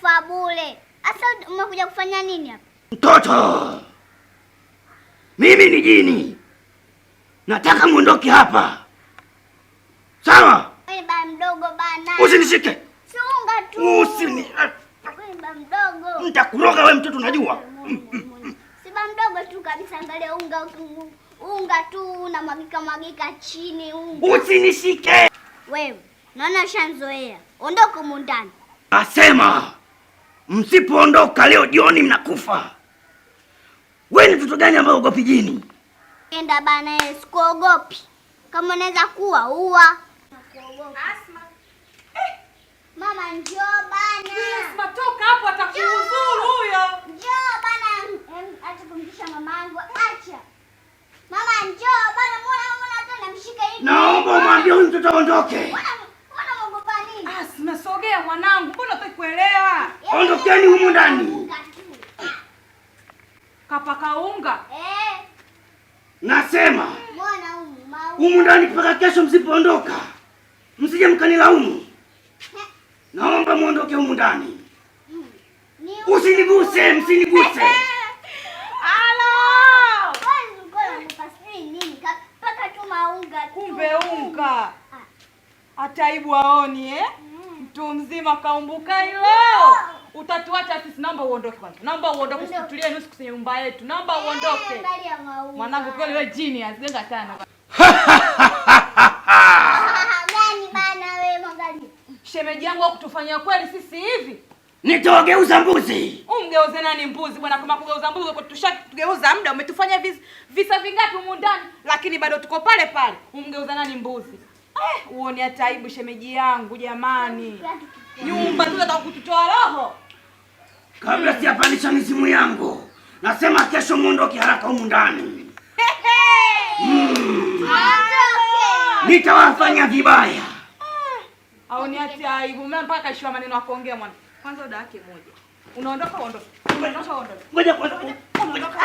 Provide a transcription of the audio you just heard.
Utakufa bure. Asa umekuja kufanya nini hapa? Mtoto, mimi ni jini, nataka muondoke hapa, sawa? Wewe ba mdogo bana. Usinishike, Si unga tu. usini, Wewe ba mdogo. nitakuroga wewe mtoto, unajua. Si ba mdogo tu kabisa, angalia unga unga tu unamwagika mwagika chini unga. Usinishike. Wewe, naona ushanzoea. Ondoka humu ndani. Asema msipoondoka leo jioni mnakufa. Wewe ni mtoto gani ambaye ugopi jini? Enda bana, sikuogopi. Kama unaweza kuwa ua. Asma. Mama njoo bana. Asma, toka hapo atakuuzuru huyo. Njoo bana, acha kumtisha mamangu. Acha. Mama njoo bana, mbona mbona hata namshika hivi. Naomba umwambie huyu mtoto aondoke. Mbona mbona muogopa nini? Asma, sogea mwanangu, mbona hutaki kuelewa? Ondokeni humu ndani. Unga tu. Kapaka unga. Eh, Nasema mbona humu maunga. humu ndani mpaka kesho, msipoondoka msije mkanilaumu. Naomba muondoke humu ndani. Ni unga. Usiniguse, msiniguse. Alo! Wewe ulikuwa unaogopa sijui nini? Paka tu maunga tu. Kumbe unga. Hata aibu aoni eh? Mtu mzima kaumbuka hilo. Utatuacha sisi, naomba uondoke kwanza. Naomba uondoke, usitutulie nusu kwenye nyumba yetu. Naomba uondoke. Angalia maunga. Mwanangu kweli wewe genius, jenga tano. Gani bana wewe mwangalie. Shemeji yangu kutufanyia kweli sisi hivi? Nitawageuza mbuzi. Umgeuze nani mbuzi bwana? Kama kugeuza mbuzi kwa tushageuza muda, umetufanya visa vingapi humu ndani, lakini bado tuko pale pale. Umgeuza nani mbuzi? Uone hata aibu shemeji yangu jamani. Nyumba tu nataka kututoa roho. Kabla sijapandisha mizimu yangu, nasema kesho muondoke haraka humu ndani. Nitawafanya vibaya. Aone hata aibu. Mimi mpaka ishiwa maneno ya kuongea mwana. Kwanza oda yake moja. Unaondoka uondoke. Unaondoka uondoke. Ngoja kwanza. Unaondoka.